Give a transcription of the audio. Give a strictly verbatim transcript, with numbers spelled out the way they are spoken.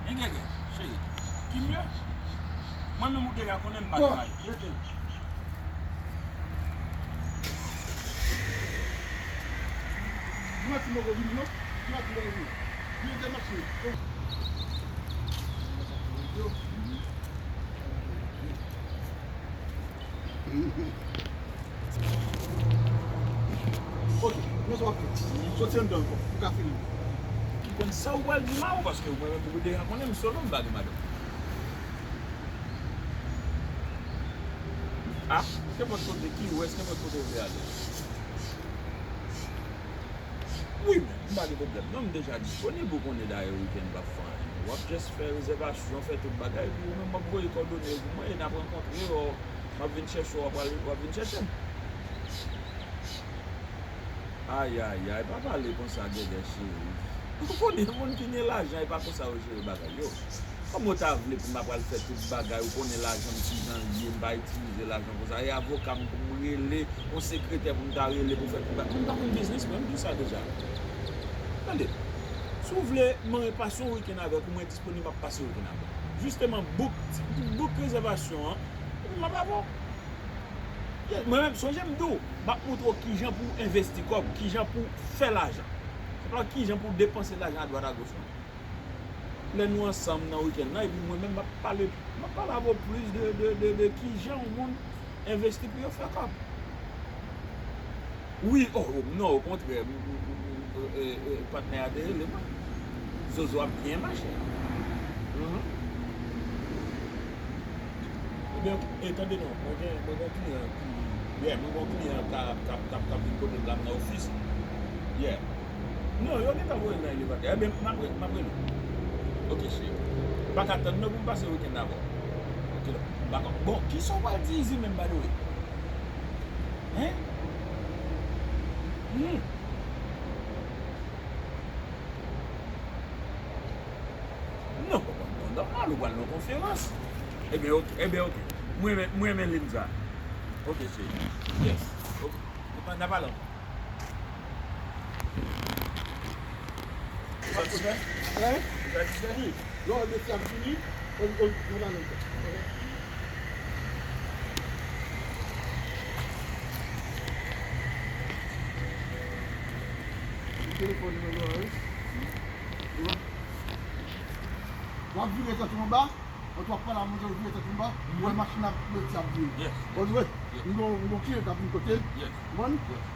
Gen gègè, cheri. Ki mye? Mwen menm ou deja konnen m pa gen mari. Rete. Di mwen ti moko vini non. Di mwen ti moko vini. Vini te mache. Ok, men sa w ap fè. Soti anndan ankò, pou ka fini. Ou konn sa ou pral di Mao, paske mwen menm ou deja konnen m solo, m pa gen madanm. Ah, kenpòt kote ki ou wè, kenpòt kote ou vle ale. Wi, men, m pa gen pwoblèm. Non, m deja disponib, ou konnen dayè wikenn p ap fè anyen. W ap just fè rezèvasyon, fè tout bagay, epi ou menm w ap voye kòdone yo pou mwen, e n ap rankontre, w ap vin chèche w, w ap al, w ap vin chèche m. Ayayay, pa pale konsa, Gègè cheri. Ou konnen moun ki gen lajan, e pa konsa yo jere bagay yo. Kòman w ta vle pou m ap al fè tout bagay, ou konnen lajan m kijan l ye, m pa itilize lajan konsa. E avoka m pou m rele, yon sekretè pou m ta rele pou fè tout bagay. Mwen m pa konn biznis mwen, m di w sa deja. Tande, si w vle mwen pase yon wikenn avèk ou, mwen disponib, m ap pase yon wikenn avè w. Jisteman, book, book rezèvasyon an, epi m ap avè w. Yeah, mwen menm, sonje m di w, m ap montre w kijan pou w envesti kòb, kijan pou w fè lajan. Se pa kijan pou w depanse lajan adwat agoch, non. Lè nou ansanm nan wikenn nan, epi mwen menm, m ap pale, m ap pale avè w plis de, de, de, de kijan yon moun envesti pou yo fè kòb. Wi, oh, oh, non, okontrè, m, m, m, m, e, e, patnè a te rele mwen. Zozo ap byen mache. Mhm. Ebyen, e, tande non, mwen gen, mwen gen kliyan ki, yeah, mwen gen kliyan k ap, k ap, k ap, k ap vin kote m la nan ofis. Yeah. Non, yo gentan voye l nan elevatè. Ebyen, m ap re-, m ap rele w. Ok, cheri. M pa ka tann non pou m pase wikenn avè w. Ok, m pa ka. Bon, kisa w pral di Izi menm, by the way? Hein? Hmm. Non, non, non, nòmal, ou pral nan konferans. Ebyen, ok, ebyen, ok. Mwen renmen, mwen renmen liy sa. Ok, cheri. Yes. Ok. N a pale ankò. Ou satisfè? Hein? Ou satisfè? Wi. Lè w wè mesye ap vini, ou, ou, ou pale ankò. Telefòn nan, wi. W ap vire tèt ou anba, lè w ap pale a moun, w vire tèt ou anba, ou wè machin ap mete ap vini. Yes, yes. Ann wè, yes, m gon, m gon kliyan k ap vin kote l. Yes. Ou konprann? Yes.